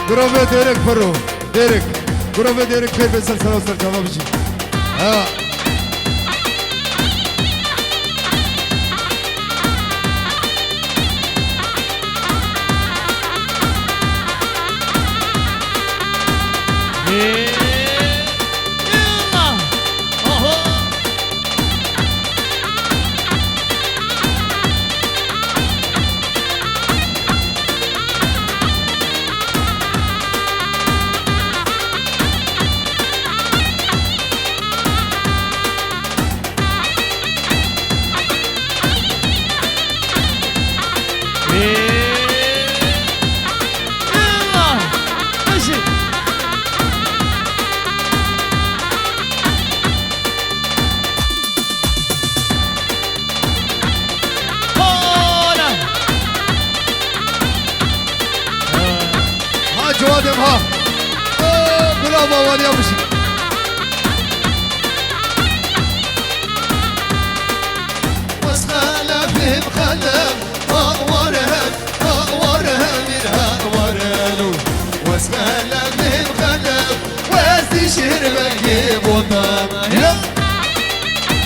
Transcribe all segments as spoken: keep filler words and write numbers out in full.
Grovê Dêrik piro. Dêrik. Grovê Dêrik pê pê ser sera ser çava bijî. Ha. Ha, Ciwadê ma. Gula bawaniya bişî.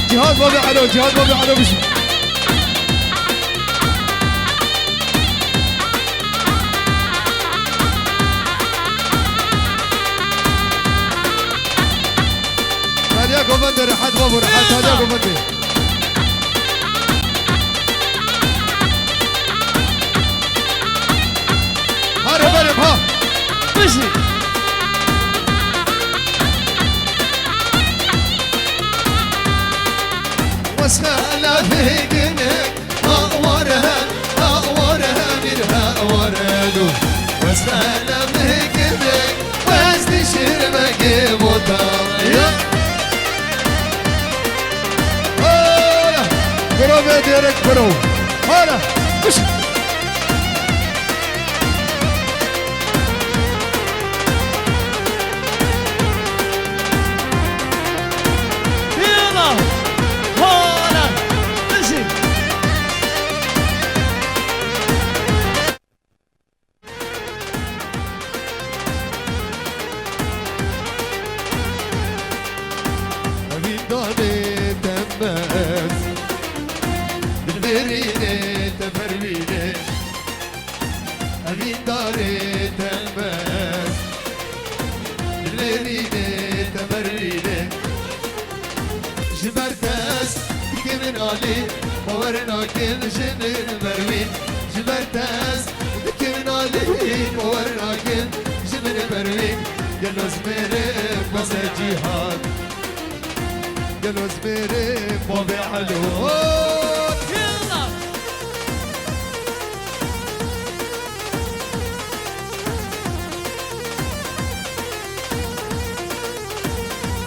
Cihad Babê Elo, Cihad Babê Elo bişî. Hadiya govendê, rehet babo, rehet, hadiya govendê. Hadi benim ha. Bişî. Wesxela vegine, ha ware, ha ware, mir ha ware do. Wesxela vegine, wes dişir vege bota. Ya. Hala. Grovê Dêrik piro. Hala. Kuş. Yalla. Hala. Kuş. Evîndarê tembez, dilberînê te perwînê. Evîndarê tembez, dilberînê te perwînê. Ji ber te ez dikim alî, bawer nakim ji min ber wî. Ji ber te ez dikim alî, bawer nakim ji min ber wî. Gelo ez mêrim base cîhan, gelo ez mêrim bavê Elo.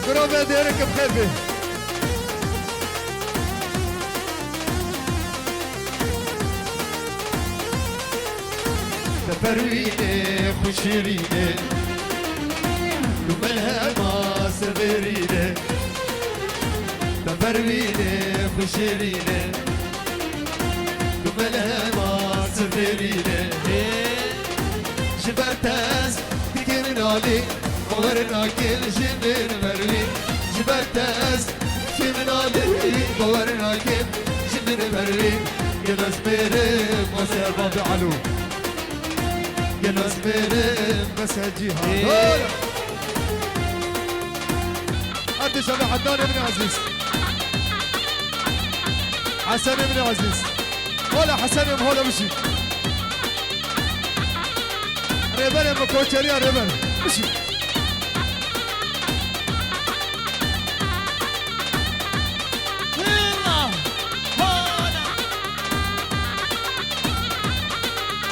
Grovê Dêrik bi xêr bê. Te perwînê xwe şêrînê, tu melhema severînê. Te perwînê xwe şêrînê, tu melhema severînê. Ji ber te ez dikim nalî, bawer nakim ji min ber wî. Ji ber te ez dikim nalî, bawer nakim ji min ber wî. Gelo ez mêrim base bavê Elo. Gelo ez mêrim base cîhan. Ê. Her dişeme Ednanê min ezîz. Hesenê min ezîz. Hala Hesenê min, hala bişî. Rêberê min, koçeriya rêber. Bişî.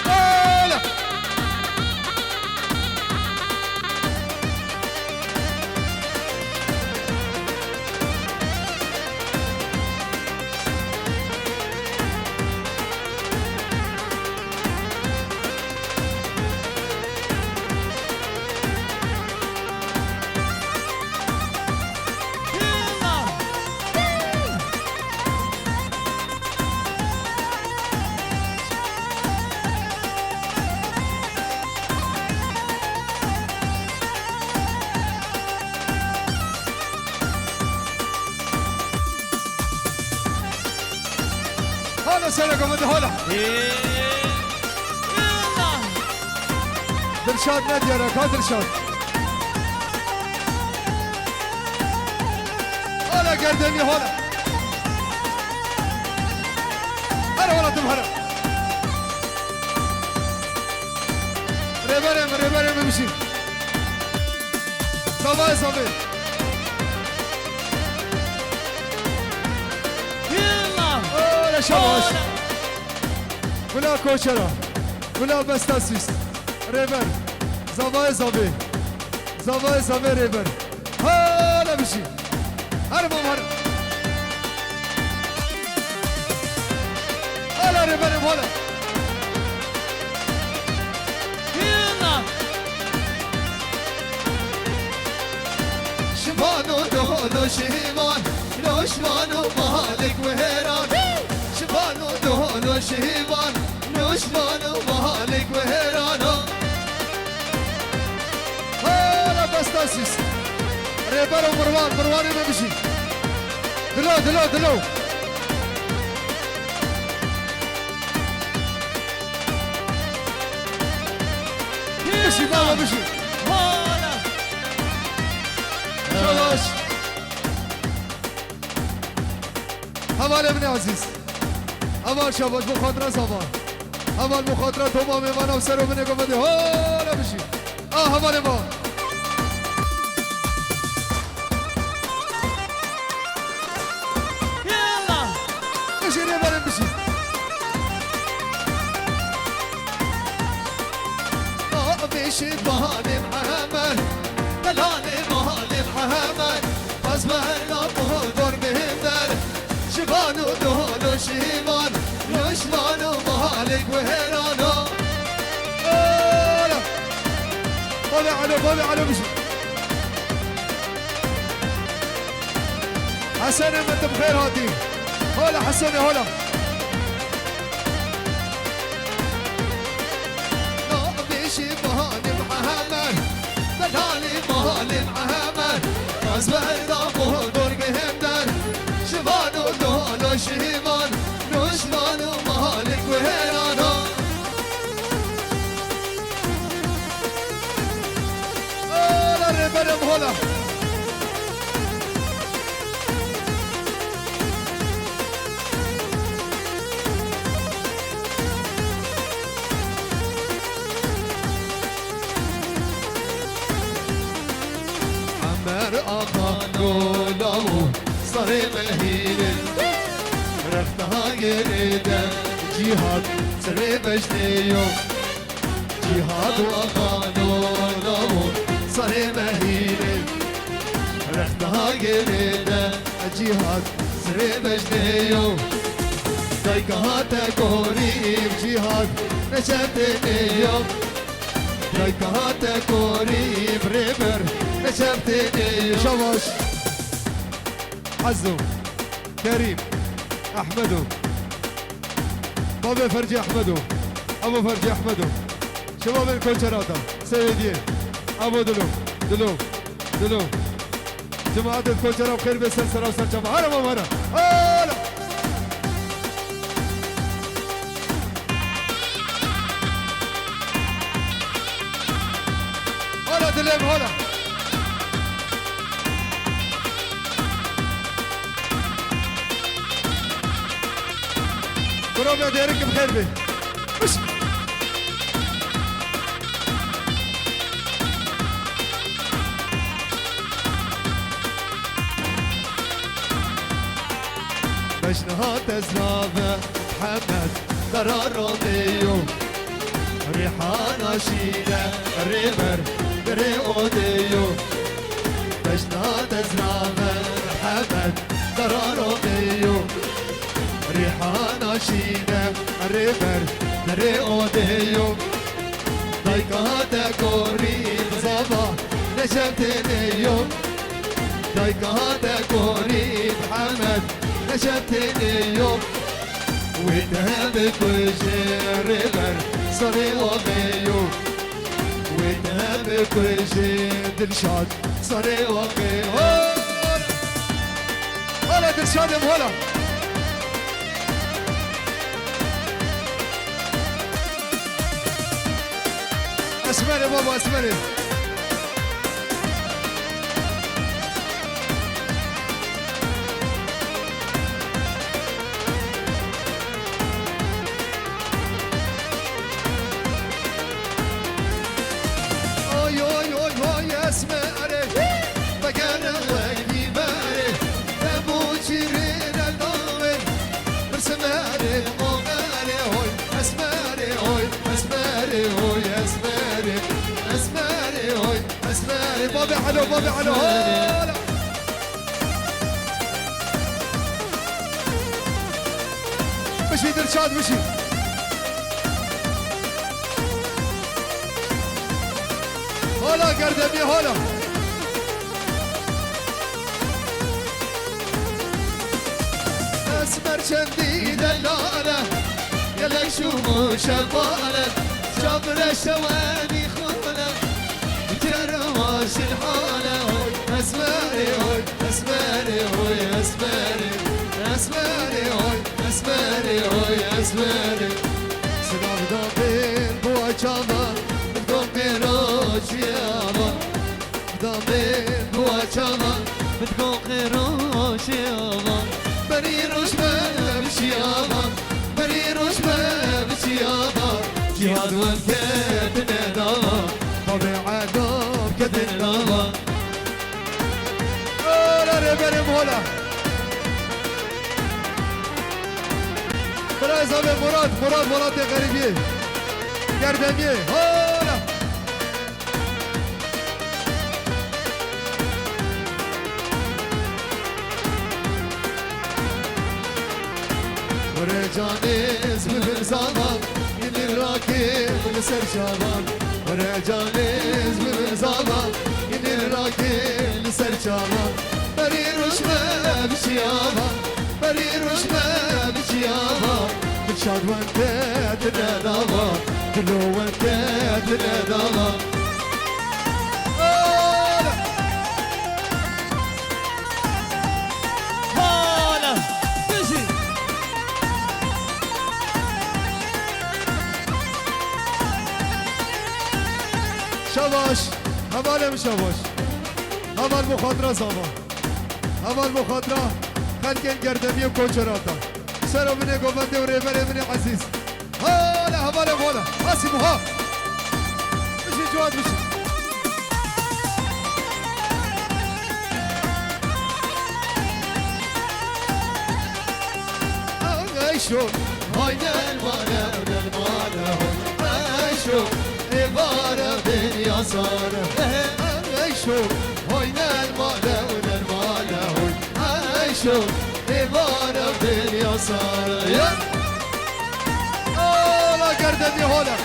Hala. Sene komedi hala. Dilşad ne diyara ka Dilşad. Hala gerdeni hala. Her hala tüm her. Rêberê min, rêberê min bişî. Zavayê zavê. Yalla. Öyle şabaş. Öyle. Gula Koçera. Gula Bestasîs. Rêber. Zavayê zavê. Zavayê zavê rêber. Hala bişî. Her bom her. Hala rêberê hala. Yalla. Şivan û doh û şivan, lo şivan û malik wêran. Şivan û doh û şivan, lo şivan û malik wêran. Hala Bestasîs. Rêber û Mirwan, Mirwanê me bijî. Dilo, dilo, dilo. Bijî, baba, bijî. Hala. Şabaş. Hevalê min ezîz. Heval şabaş, bo xatira Zava. Heval bo xatira toma mêvana û ser û binê komedî. Hala bijî. Ah, hevalê ma. Yalla. Bijî rêberê bijî. Abê şivanê Mihemed, delalê malê Mihemed, ez berla bo dor bihênder. Şivan û doh û şivan, lo şivan û malik wêran. Ola. Bavê Elo, bavê Elo bijî. Hesenê min, tu bi xêr hatî. Hala Hesenê, hala. Navê şivanê Mihemed, delalê malê Mihemed, ez berda bo dor bihênder. Şivan û doh û şivan, lo şivan û malik wêran. Ola rêberê min, hala. Emer Axa Lola û Sarê Mehîrê, rexta gerê de Cîhad sirê vejnê yo. Cîhad û Axa Lola û Sarê Mehîrê, rexta gerê de Cîhad sirê vejnê yo. Dayka hate gorî Cîhad neçe tênê yo. Dayka hate gorî rêber neçe tênê yo. Şabaş. Ezo, Kerîm, Ehmedo. Bavê Fercî Ehmedo. Abo Fercî Ehmedo. Şebabên Koçerata. Seyediyê. Abo Dilo. Dilo. Dilo. Cemaetê Koçera bi xêr bê ser sera û ser çava. Here baba, here. Hala. Hala dilê min, hala. Bro, me dêrik bi xêr bê. Piş. Pejniha tezra ve Mihemed dara Romeo. Rîhana şîne rêber derê odeyo. Pejniha tezra ve Mihemed dara Romeo. Rîhana şîne rêber derê odeyo. Dayka te korî zava neşe tênê yo. Dayka te korî Mihemed neşe tênê yo. Wê te bikuje rêber sarê oxê yo. Wê te bikuje Dilşad sarê oxê yo. Hala Dilşadê min, hala. Esmerê baba, esmerê. Oy, oy, oy, oy, esmerê. Vegere wekî berê. Te bo çîrê de dawê. Esmerê, oxerê, oy, esmerê, oy, esmerê, oy, esmerê, esmerê, oy, esmerê. Babê Elo, babê Elo, hala. Bişî Dilşad, bişî. Hala Gerdemî, hala. Esmer çendî delale, gelek şûm û şevale, çavre şewenî xale, kerema şilhale, oy, esmerê, oy, esmerê, oy, esmerê, esmerê, oy, esmerê, oy, esmerê. Silav da bên bu açama, dom pêro çiyama. Damê buwa çava, bitko xêro şêava. Berî roj me biçiyava, berî roj me biçiyava. Cîhad wem ketine dava, babê Elo ketine dava. Ola rêberê mola. Birayê zavê Murat, Murat welatê xerîbiyê. Gerdemiyê, hola. Were canê ez bibim zavan, ginî rakê min li ser çavan. Were canê ez bibim zavan, ginî rakê min li ser çavan. Berî roj me biçiyava, berî roj me biçiyava. Dilşad wente dine dava, dilo wente dine dava. Hala! Bijî! Şabaş! Hevalê min şabaş! Heval bo xatira zava! Heval bo xatira xelkên Gerdemiyê Koçerata! Sero min ê govendê û rêberê min ê ezîz! Hala hevalê xwe de. Asî buha. Bişî ciwan bişî. Eşo. Hay del male, del male, eşo. Êvara dinya sar. Eşo. Hay del male, del male, eşo. Êvara dinya sar. Ya. Ola Gerdemî hola.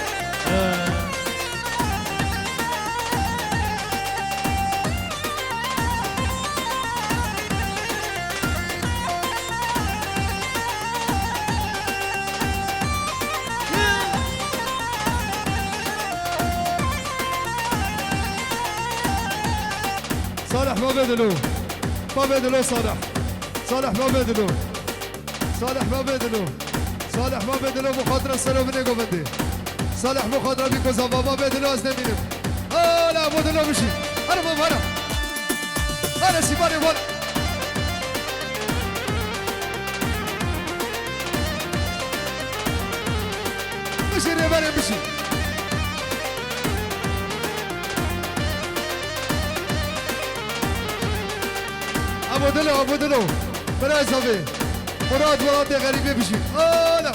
Salih babê Dilo. Babê Dilo Salih. Salih babê Dilo. Salih babê Dilo. Salih babê Dilo, bi xatira sero binê govendê. Salih bi xatira bîko zava babê Dilo, ez nemînim. Hala bo Dilo bişî. Hala bo, hala. Hala sîbarê bol. Bişî rêberê bişî. Abo Dilo, Abo Dilo. Bira zavê. Murat welatê xerîbê bijî. Ala!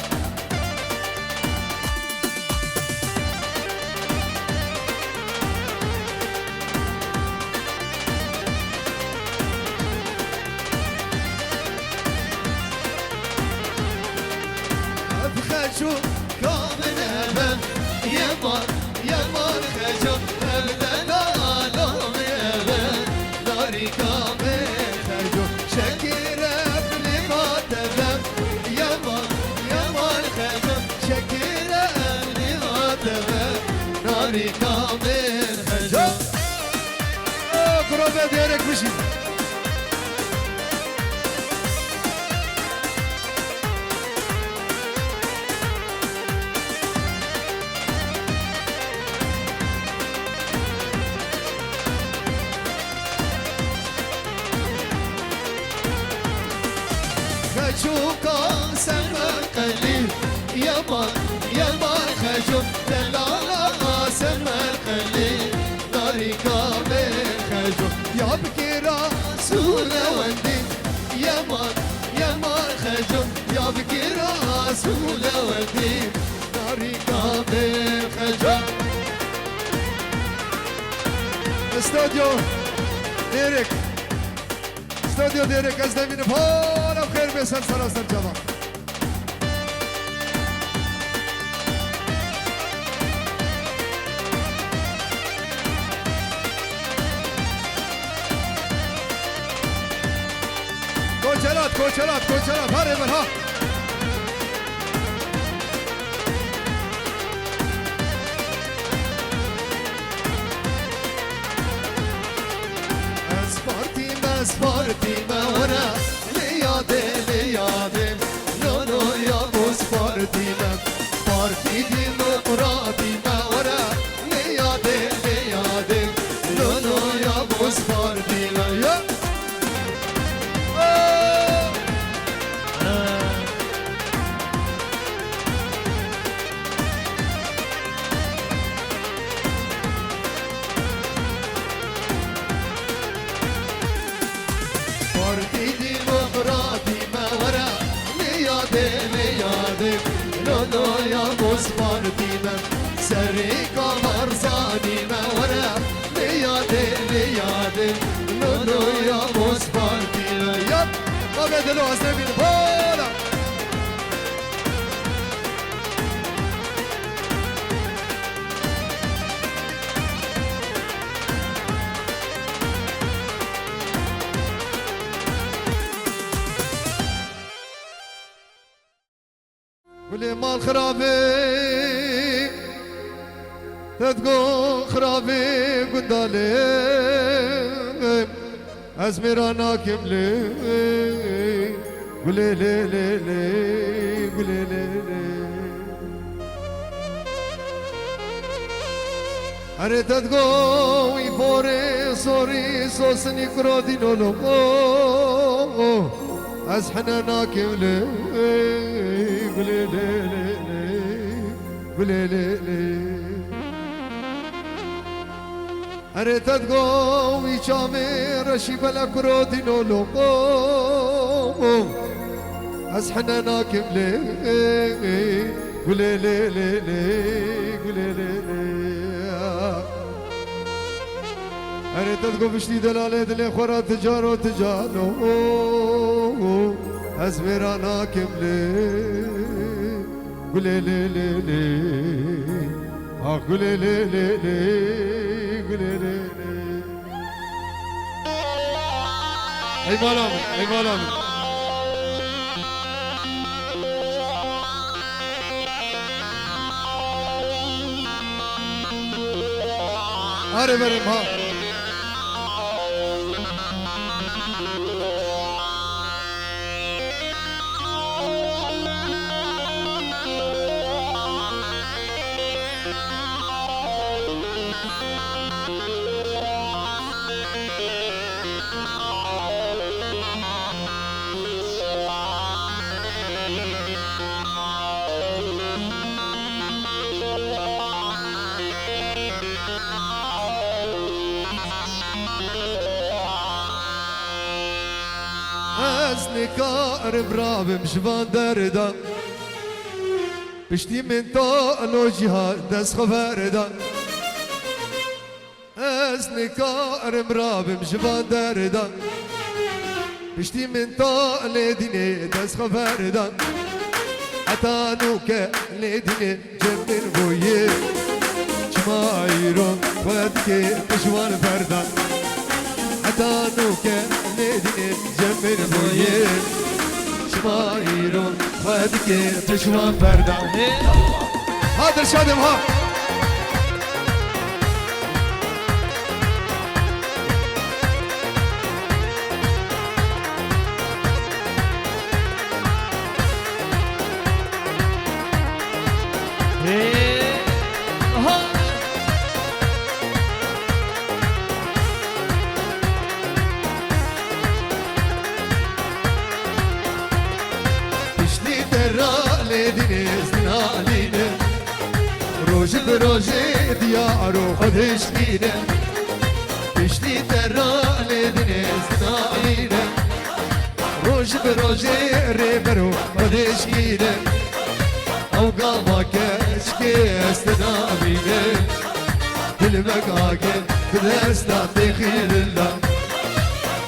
Ev xeco ka min eve, yeman, yeman xeco, ev delalo min eve, darîka min xeco, şekire bilî ma teve, yeman, yeman xeco, şekire bilî ma teve, darîka min xeco. Kuro be dêrek bijî. Yeman xeco, delala Asemer Xelî, darîka bê xeco, ya bikira Sûlewendî. Yeman, yeman xeco, ya bikira Sûlewendî, darîka bê xeco. Stadyo Dêrek. Stadyo Dêrek, ez demînim. Hala xêr bê ser sera ser çava. Koçelat, koçelat, koçelat. Hare ver ha. Ez partî me, ez partî me, were. Lê yadê, lê yadê, no, no, ya bo spartî me. Partî demokratî me were, lê yadê, lê yadê, no, no, ya bo spartî me, ya. Oh! Partî Demokratî me were, lê yadê, lê yadê, no, no, ya bo spartî me. Serêka Barzanî me were, lê yadê, lê yadê, no, no, ya bo spartî me. Ya, ma be dilo ez nebînim. Hola! Gulê mal xirabê, te digo xirabê gundalê. Ez mêra nakim lê, gulê lê lê lê, gulê lê lê. Erê te digo wî porê sorî sosinî kuro dîno lo. Ez hene nakim lê, gulê lê lê lê, gulê lê lê. Erê te digo wî çamê reşî bele kuro dîno lo. Ez hene nakim lê, gulê lê lê lê, gulê lê lê. Erê te digo biştî delalê dilê xwe ra ticaro ticano. Ez vêra nakim lê. Gulê lê lê lê. Ah gulê lê lê lê. Gulê lê lê. Ey mala min, ey mala min. Are verim ha. Ez nikarim rabim ji van derdan. Piştî min talo jî hat dest xwe verdan. Ez nikarim rabim ji van derdan. Piştî min ta lê dînê dest xwe verdan. Heta nûke lê dînê cem min bûye. Çima îro xwe dike tu ji wan berdan. Heta nûke lê dînê cem min bûye. Çima îro xwe dike tu ji wan berdan. Ha Dilşadim ha. Piştî te ra lê dînê zina Roj bi rojê diyar û xwe dişkîne, piştî te ra lê dinê zinanîne. Roj bi rojê rêber û xwe dişkîne, ew gava keçkê ez te nabîne. Dilmek agir bi desta tê xîrilla.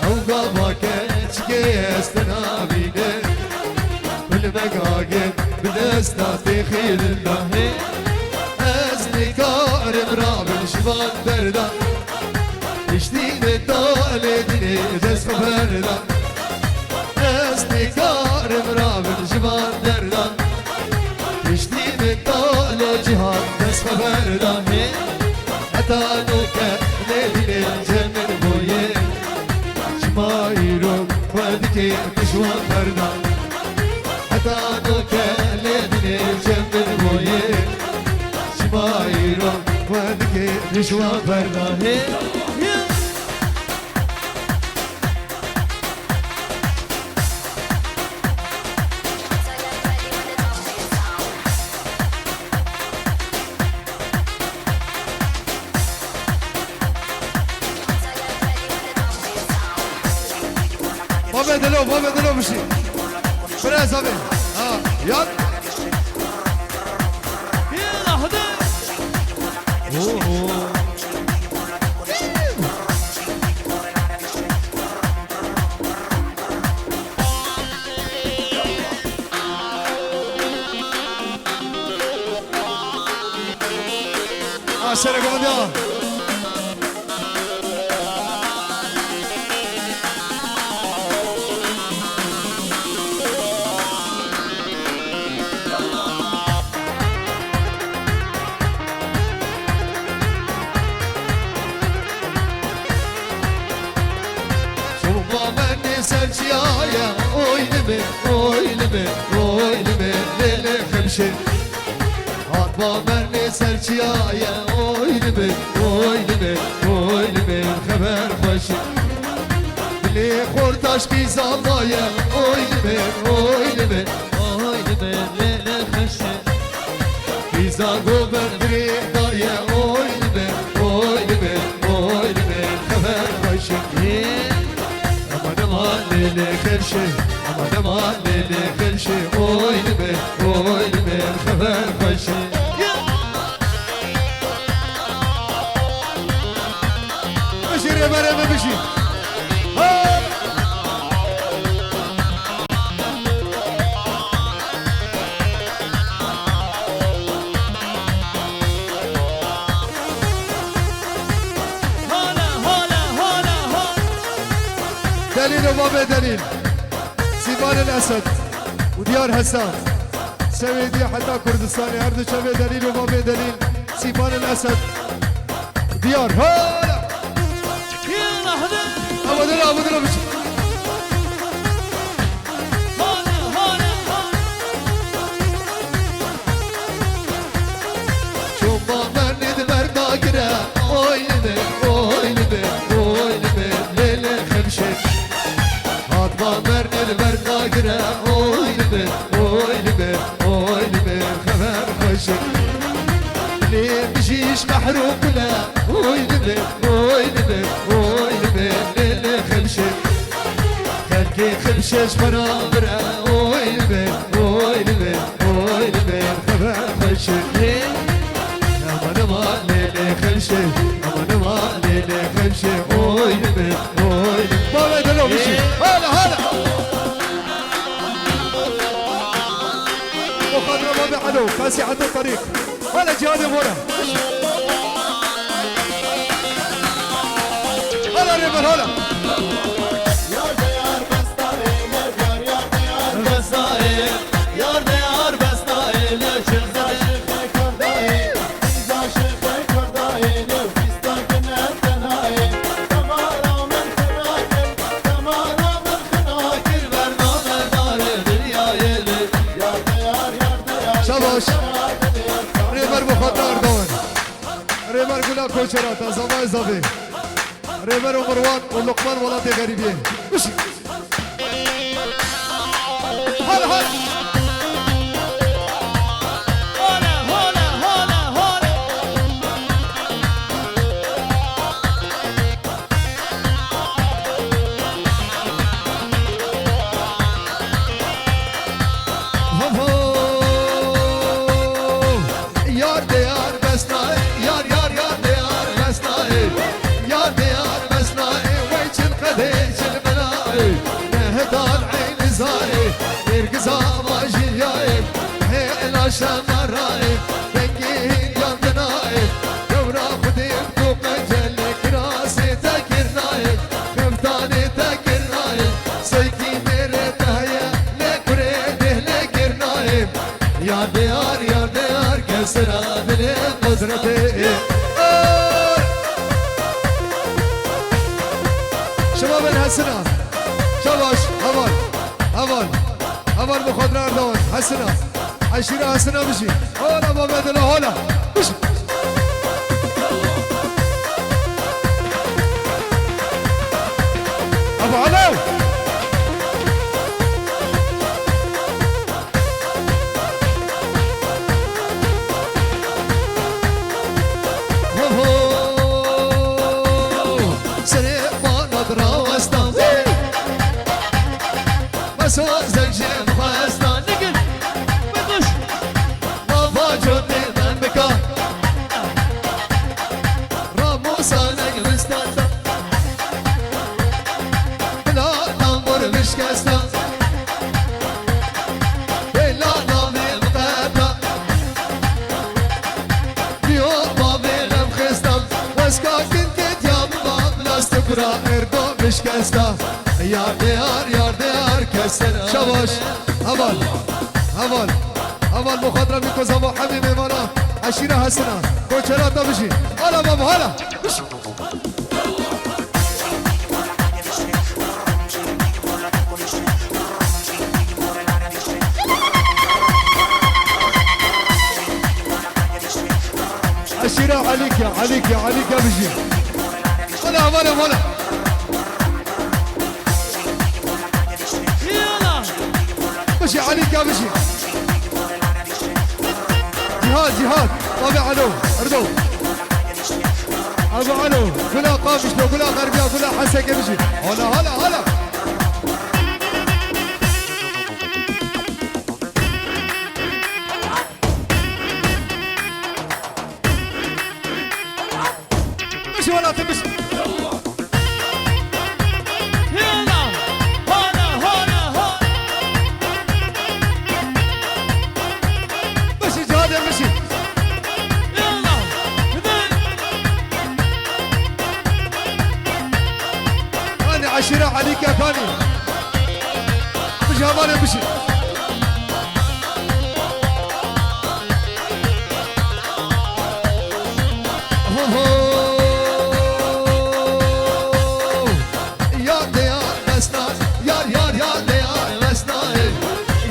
Ew gava keçkê ez te nabîne. Dilmek agir bi desta tê xîrilla. Hê, ez nikarim rabim ji van berda. Piştî min talê dinê dest xwe berda. Ez nikarim rabim ji van derda. Piştî min talê cîhan dest xwe berda. Hê, heta nûke lê dîlê cem min bûye. Çima îro xwe dikê tu ji wan berda. Heta nûke lê dîlê cem min bûye. Çima îro xwe dikê tu ji wan berda. Hê, hê. Bavê Dilo, bavê Dilo bişî. Biraz abi. Ha, yan. Bir lahde. Oo. Aşere govinda. Şoba me nê ser çiyaye, oy li me, oy li me, oy li me, lê lê xemşê. Hat ba me nê ser çiyaye, oy li me, oy li me, oy li me, xeber xweşê. Dilê xortaş pîza daye, oy li me, oy li me, oy li me, lê lê xemşê. Pîza gober dirê daye, oy li me, oy li me, oy li me, xeber xweşê. Aman aman lê lê xemşê, aman aman lê lê xemşê, oy li me, oy li me, xeber xweşê. Bijî rêberê me bijî. Hey! Hala, hala, hala, hala. Delîl û Babê Delîl. Sîvan el Esed û Diyar Hesen. Sewêdî heta Kurdistanê, her du çavê Delîl û Babê Delîl. Sîvan el Esed. Diyar. Hala. Yallah, hadi. Amadın, amadın, amadın. Hadi, hadi, hadi. Çoba mernê di ber dagire, oy li me, oy li me, oy li me, lê lê xemşê. Hatma mernê di ber dagire, oy li me, oy li me, oy li me, xeber xweşik. Lê bijîş qehr û kule, oy li me, oy li me, oy li me, lê lê xemşê. Xelkê xemşê ji xwe re bire, oy li me, oy li me, oy li me, xeber xweşik. Aman aman lê lê xemşê, aman aman lê lê xemşê, oy li me, oy li me. Bavê Delo bişî. Hala, hala. Bo xatira Babê Elo, Fesîheta Terîk. Hala cihadê bora. Hala rêber, hala. Yar de yar besta eyle, yar, yar de yar besta eyle. Yar de yar besta eyle, çiza şixe kardayê. Çiza şixe kardayê, ne fista kine tenayê. Tamara min tenayê, tamara min tenayê. Kir berna berdare dinyayê li. Yar de yar, yar de yar. Şabaş. Rêber Muxatar Dawan. Rêber Gula Koçera, te zavayê zavê. Rêber Omirwan û Luqman welatê xerîbiyê. Bişî. Hala, hala. Hala, hala, hala, hala. Şemerayê, dengê hêdiyandinayê, dewra Xwedê bi toqe celê kirasê te kirnayê, xeftanê te kirnayê, seykî mêrê te heye, lê kurê dêhlê kirnayê. Yar diyar, yar diyar, kesira dilê qudretê. Şema ben hesina. Şabaş, heval, heval, heval bi xwe dinar dewan. Hesina. Eşîra hesina bijî. Hola, baba dila, hola. Bijî. Ebu Alo. Ho, ho. Serê bana drawesta. Meso zek jê bixwesta. Nigil. Bikuş. Baba cotê ben bika. Ramusa neg vistata. Bila tambur vişkesta. Bela navê miqeta. Diyo bavê lem xista. Weska kin ketiya biba. Bila stikura erdo vişkesta. Yar diyar, yar diyar, kesera. Şabaş. Heval. Heval. Heval, muxadra mîko zava hemî mêvana. Eşîra hesina. Koçera te bijî. Hala baba, hala. Eşîra Alîkya, Alîkya, Alîkya bijî. Hala, hala, hala. Yala. Bijî Alîkya bijî. Cîhad, Cîhad. Abi Alo, Erdo. Abi Alo. Gula Qamişlo, Gula Xerbiya, Gula Heseke bijî. Hala, hala, hala. Bijî welatim bijî. Hêla, hala, hala, hala. Bijî Cihadê bijî. Hêla, hidê. Hani eşîra Alî Kekanî. Bijî hevalê bijî. Ho, ho. Yar de yar vesna, yar, yar, yar de yar vesna, ey.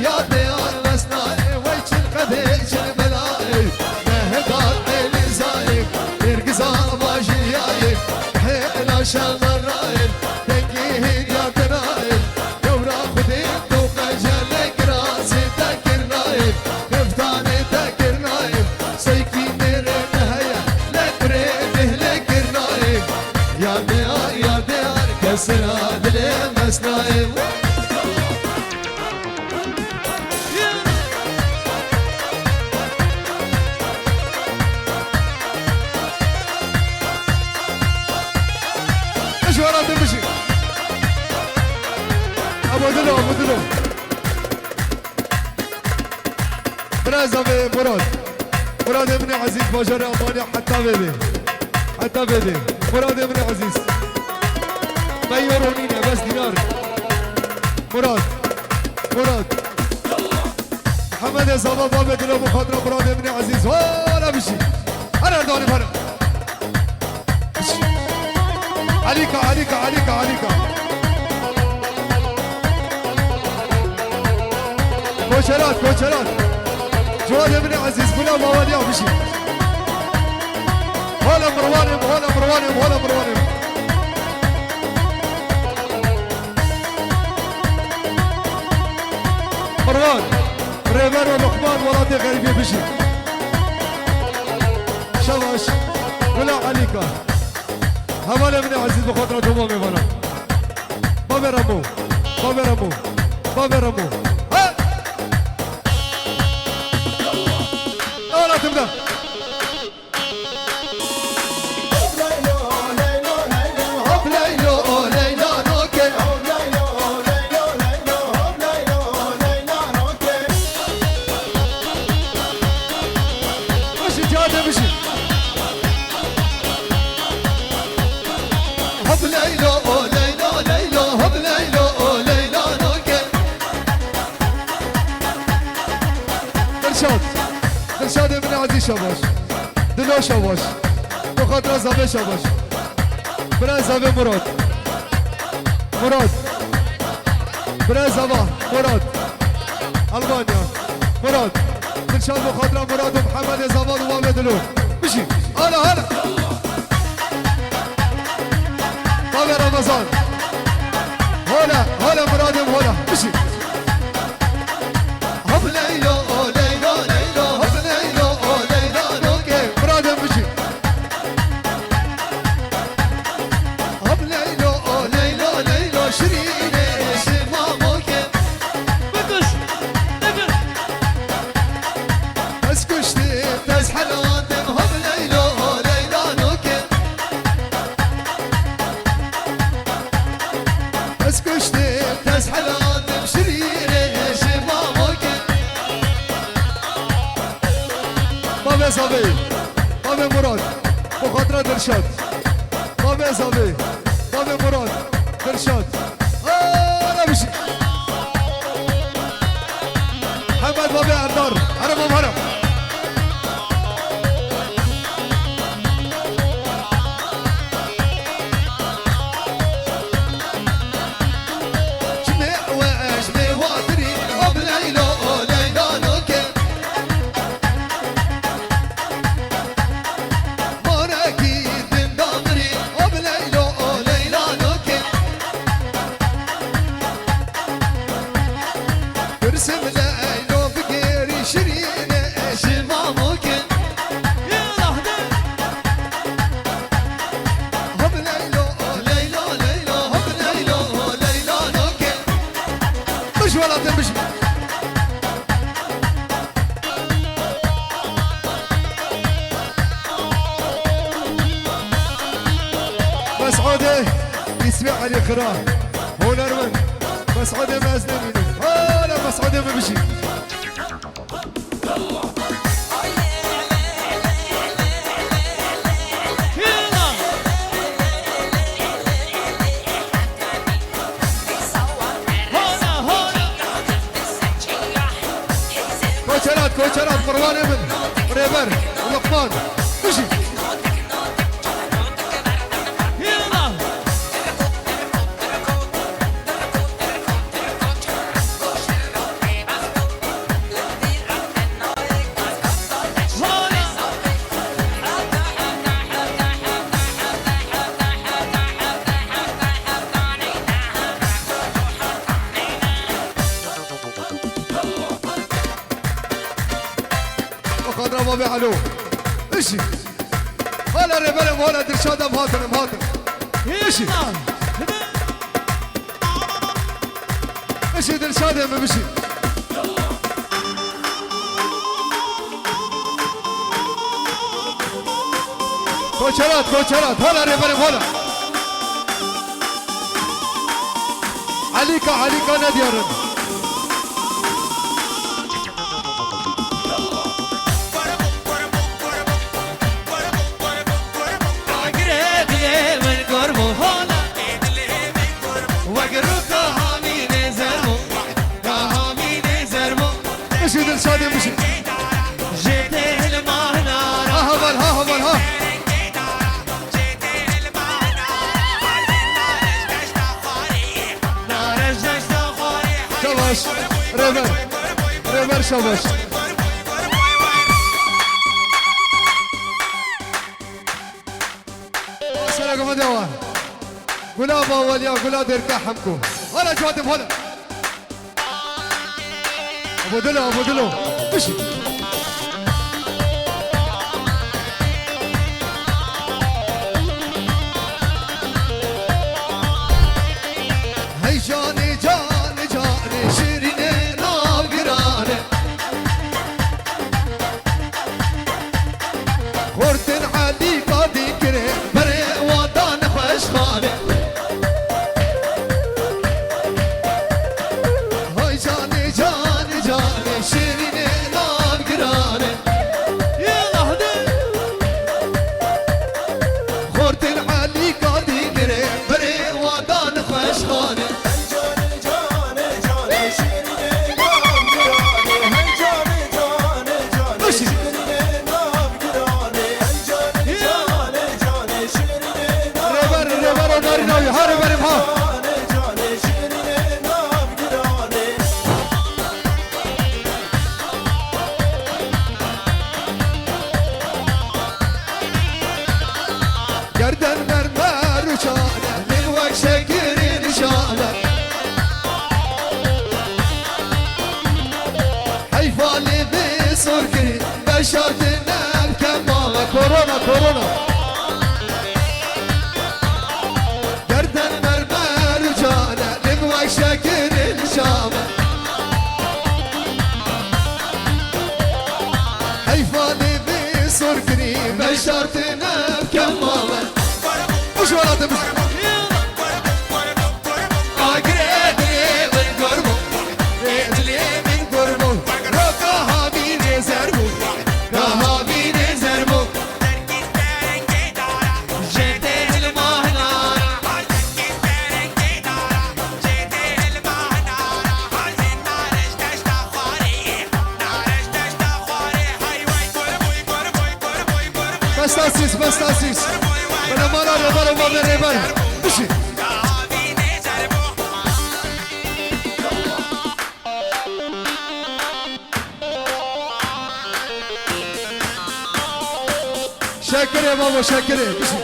Yar de yar vesna, ey, wey çil qedê, çil bela, ey. Mehedar Elîza, ey, Êrgiza vajîya, ey. Hêla şemerra, ey. Dengê hêdiyatira, ey. Dewra Xwedê toqe celê kirasê te kirnayê, xeftanê te kirnayê, seykî mêrê te heye, lê kurê dêhlê kirnayê. Yar diyar, yar diyar, kesira dilê mesnayê. Ji welatin bijî. Abo dilo, abo dilo. Bira zavê Murat. Muradê min ê ezîz, bajarê Almanya heta vê dê. Heta vê dê. Muradê min ê ezîz. Me euro nîne, bes dînar. Murat. Murat. Hemedê Zava, bavê dilo, bi xatira Muradê min ê ezîz. Hala bijî. Her erdanî bana. Alîka, Alîka, Alîka, Alîka. Koçerat, Koçerat. Ciwadê min ê ezîz, gula mawaliya bijî. Hala mirwanê min, hala mirwanê min, hala mirwanê min. Mirwan, Rêber û Luqman welatê xerîbê bijî. Şabaş, gula Alîka. Hevalê min ê ezîz, bi xatira toma mêvana. Bavê Remo, bavê Remo, bavê Remo. He! Welatim de. Hop Leylo, Leyla roke. Hop Leylo, Leylo, Leylo, hop Leylo, Leyla roke. Şabaş. Dilo şabaş. Bi xatira Zavê şabaş. Bira Zavê Murat. Murat. Bira Zava. Murat. Almanya. Murat. Dilşad bi xatira Murat û Mihemedê Zava û Wavê Dilo. Bijî. Hala, hala. Bavê Ramazan. Hala, hala Muradê, hala. Bijî. Hop Leylo, o Leylo, Leylo, hop Leylo, o Leyla noke. Muradê bijî. Hop Leylo, o Leylo, Leylo, şirînê, şirma moke. Bitiş, bitiş. Ez kuştim, ez helandim, hop Leylo, o Leyla noke. Ez kuştim, ez helandim, şirînê, şirma moke. Bavê Zavê, bavê Murat, bi xatira Dilşad. Bavê Zavê, bavê Murat, Dilşad. Aa, ne bijî. Hemed bavê Erdar, herem, herem. Ji me we, ji me watirî, o bi Leylo, o Leyla noke. Marekî din damirî, o bi Leylo, o Leyla noke. Pirsim Leylo bigêrî şirînê, şirma moke. Yallah de. Hop Leylo, Leylo, Leylo, hop Leylo, Leyla noke. Bij welatê bij. Mes'udê, îsmê Elî Xira. Hunermend. Mes'udê me ez nemînim. Hala Mes'udê me bijî. Koçerat, Koçerat, qurbanê min. Rêber, Luqman. Bijî. O xadra bavê Elo. Işi. Hala rêberê, hala Dilşad em hatin, em hatin. Işi. Işi Dilşadê mi bişî. Koçerat, Koçerat, hala rêberê, hala. Alîka, Alîka ne diyarin. Işi Dilşadê mişi. Ha heval, ha heval, ha. Şabaş. Rêber. Rêber şabaş. Sereke me dewa. Gula baweliya, gula derke hemko. Hala cuatim, hala. Abu Dilo, Abu Dilo. Bişi. Hey canê, canê, canê, şirînê navgirane. Xortên Elî kadî kirê, berê wan da nexweşxane. Hay canê, canê, canê, şirînê nan Korona. Gerden mermer cane, lim ve şekirin şame. Heyfa lê vê sorkirî, me şartine kemame. Hoş geldin. Agre dilê min gur bû, rê dilê min gur bû, roka havînê zer bû, ka havînê zer bû. Jê tê hilma hinara. Bes tasîs, bes tasîs. Bine mala rêber û mavê rêber. Bişî. Şekirê babo, şekirê. Bişî.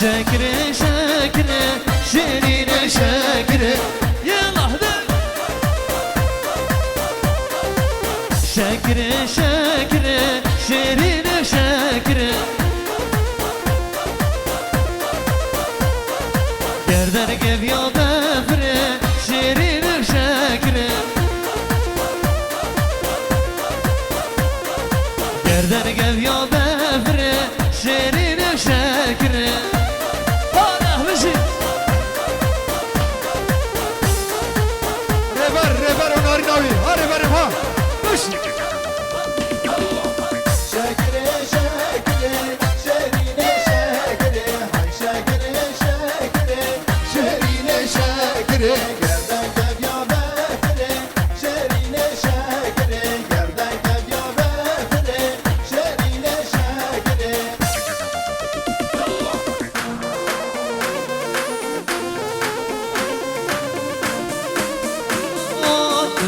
Şekirê, şekirê, şêrînê şekirê. Yallah de. Şekirê, şekirê, şêrînê şekirê. Gerden geviya befirê, şêrînê şekirê. Gerden geviya befirê, şêrînê şekirê. Para bijî. Rêber, rêber, onarîna wî. Ha rêberê ha. Bijî.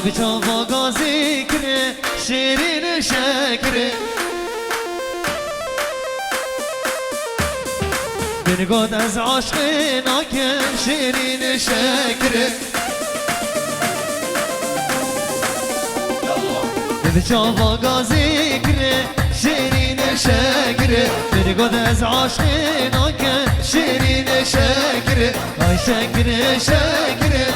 Bi çava gazî kirê, şêrîn şekirê. Min got ez aşqê nakim, şêrîn şekirê. Bi çava gazî kirê, şêrîn şekirê. Min got ez aşqê nakim, şêrîn şekirê. Ay şekirê, şekirê,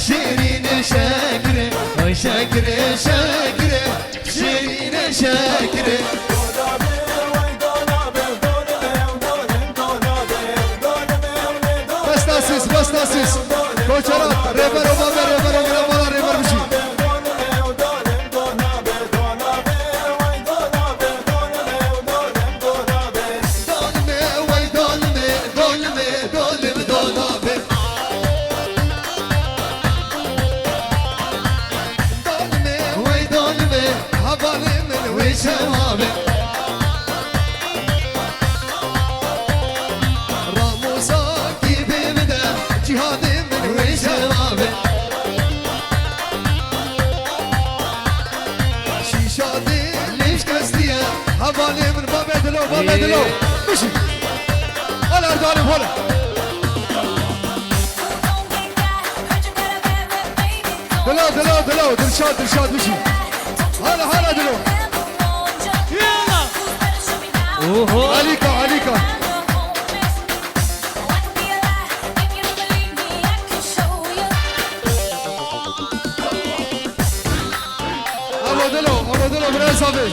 şêrîn şekirê. Ay şekirê, şekirê, şêrîn şekirê. Bes tasîs, bes tasîs. Koçerat, rêber û mavê rêber û girêmala rêber bijî. Dolmê, wey dolmê, dolmê, dolmê, dolmê. Dolmê, wey dolmê, hevalê min wê çawa be. Ramosa kî bê min de, cîhanê min wê çawa be. Şîşa dê lê şikestiye, hevalê min babê dilo, babê dilo. Ee. Bişî. Hala Erdoğan'ım hala. Dilo, dilo, dilo. Dilşad, Dilşad, bişî. Hala, hala dilo. Yalla. Oho. Alîka, alîka. Abo dilo, abo dilo, biraz abi.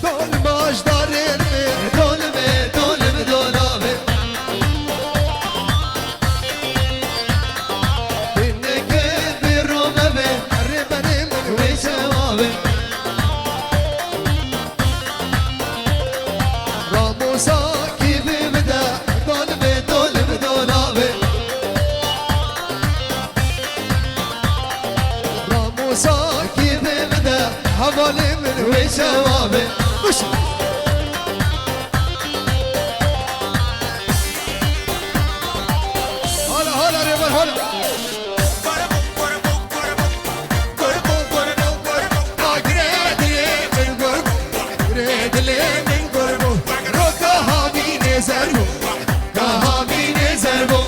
Dolmaş darê me, dolme, dolme, dolave. Bineke bir romeve, rêberê min wê çawa be. Ramosa kî bi min de, dolme, dolme, dolave. Ram Kî bê min de hevalê min wê çawa be? Bişî. Hala, hala, Rêber, hala. Agirê dilê min gurbo, agirê dilê min gurbo. Roka havînê zerbo, ka havînê zerbo.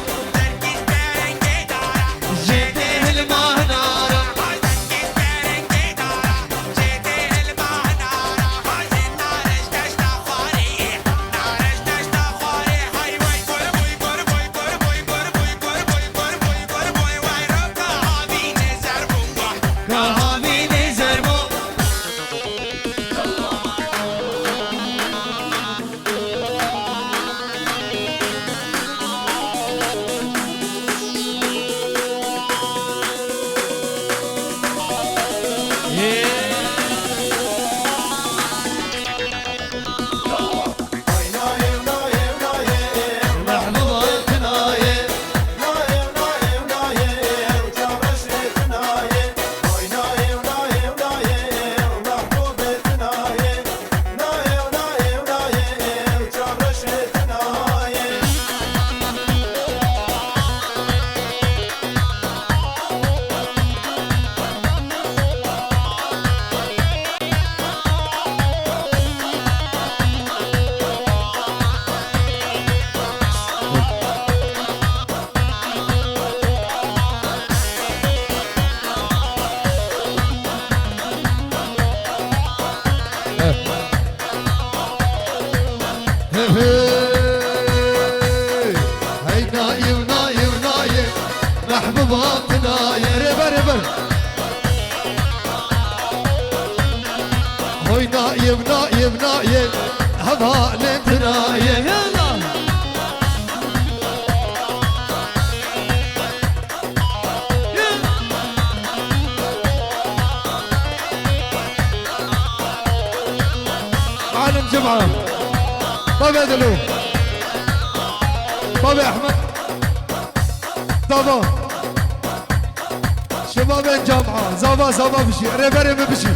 Hey, hey. Hey, nayê, nayê, nayê. Mehbuba tu nayê. Rêber, rêber. Hoy nayê, nayê, nayê. Hevalê tu nayê. Yalla. Muallim Cuma. Bavê Dilo. Bavê Ehmed. Zava. Şebabên camia. Zava, zava bişî. Rêberê min bişî.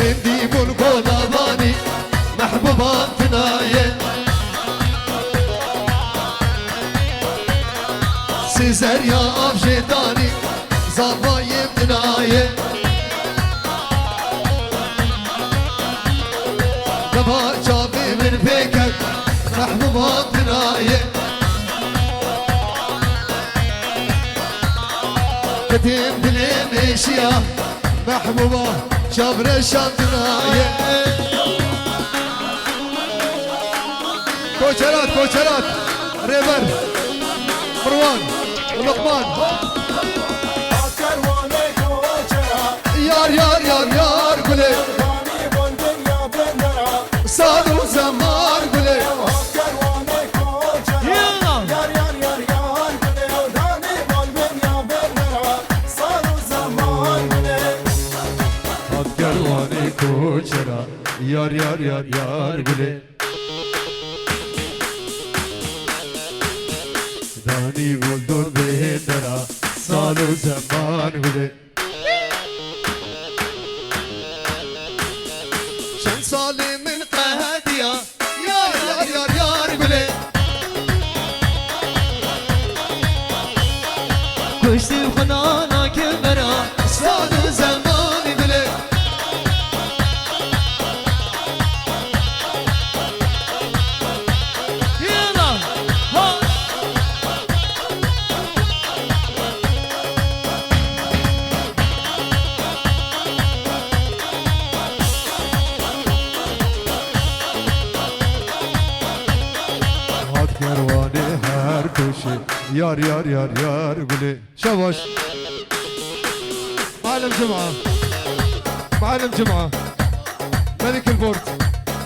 Êndî bûn kolavanî mehbûban tinaye. Sêzerya av jê danî zavayê tinaye. Dema çavê min pê ket, mehbûba tinaye. Qetêm dilê mêşiya, mehbûba çavreşan tinaye. Koçerat, Koçerat, Rêber, Mirwan, Luqman. Yar, yar, yar, yar, gulê. Sal û zeman gulê. Yalla. Hat kerwanê koçera. Yar, yar, yar, yar, gulê. Danî gul dor bê dera, sal û zeman gulê. Çend salê min qehediya, yar, yar, yar, yar, gulê. Kuştî xwe nana kevera, sal û zemanî gulê. Yêla, ha. Hat kerwanê her koşê. Yar, yar, yar, yar, gulê. Şabaş. Muallim Cuma. Muallim Cuma. Melik el Bord.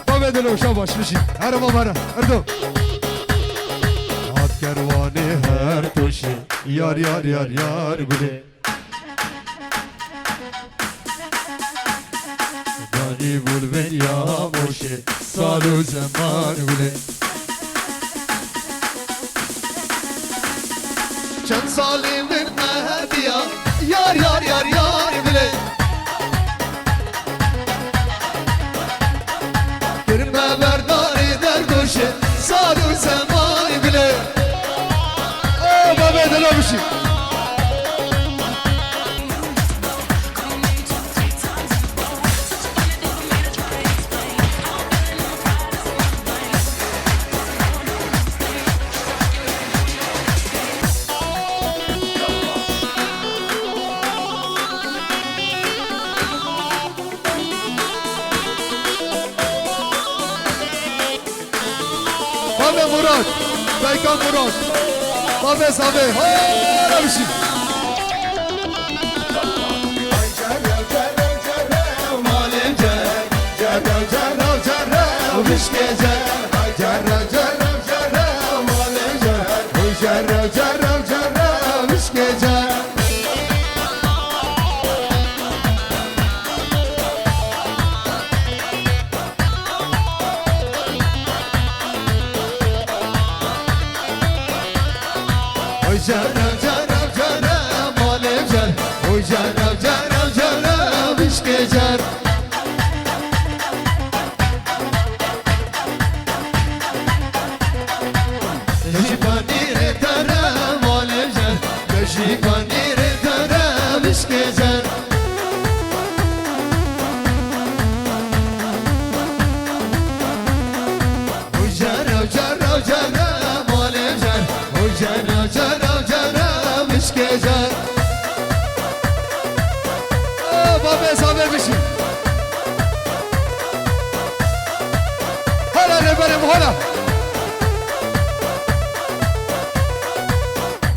Bavê Dilo, şabaş, bişî. Here bab, here. Erdo. Hat kerwanê her koşê. Yar, yar, yar, yar, gulê. Î bûl bin ya moşê, sal û zeman gulê. Çend salî min me hediya, yar, yar, yar, yar bilê. Kirme berdarê dergoşê, sal û zeman bilê. Ê, babê dilo bişî. Bavê Murat, Beyka Murat. Bavê Zavê, hara bişî. Oy cara, cara, cara, malê car. Oy cara, cara, cara, bişkê car. Ji panîrê te re malê car. Ji panîrê te re bişkê car. Uca, uca, uca, malê car. Uca, uca, uca, mişkê car. Ê, babê Zavê bişî. Hala rêberê min, hala.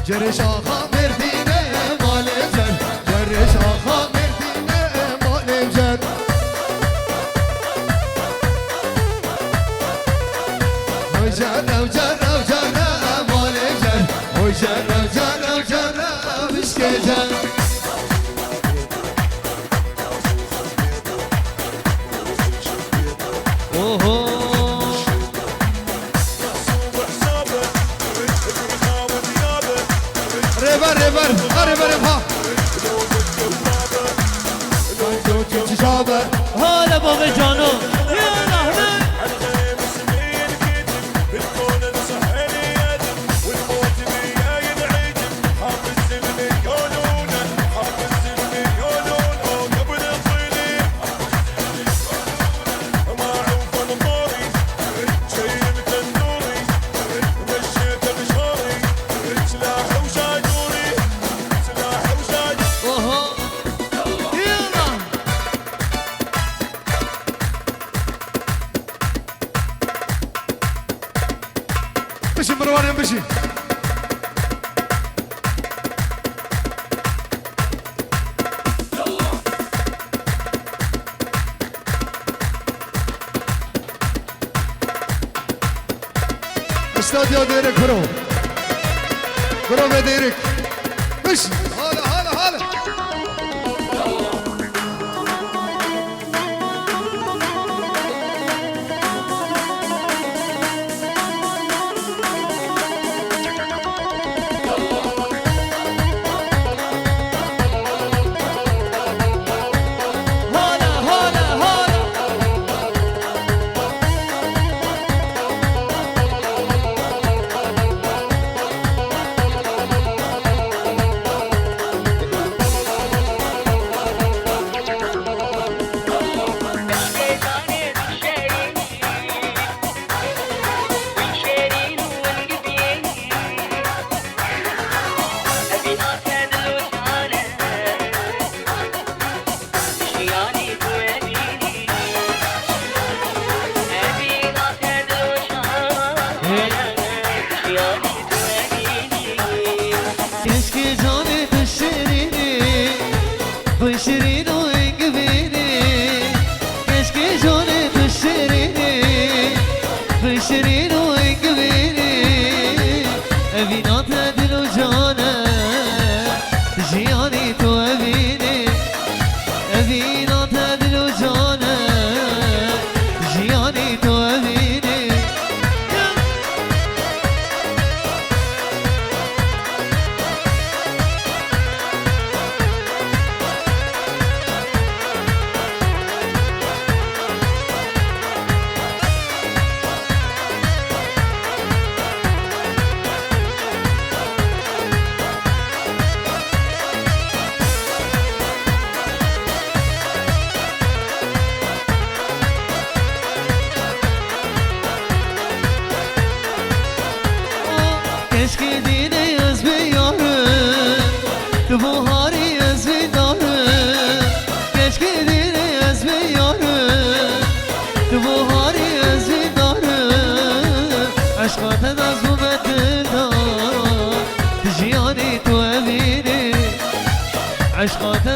Cerê şaxa Mêrdînê malê car. Cerê şaxa Mêrdînê malê car. Hocar, hocar, hocar, malê car. Hocar, hocar, hocar, mişkê car. Oho. Rêber, rêber, ha rêber, ha. Hala bavê cano. Ya Rahman. Oho. Yalla. Bişî, mirwanên bişî. Stadya Dêrik kuro. Kuro ve Dêrik. Bişî. Hala, hala, hala. Ez vî darim, keşkê dîrê ez vî yarim. Tu bo harî ez vî darim. Eşqa te de zû betilda. Di jiyanê tu evînî. Eşqa te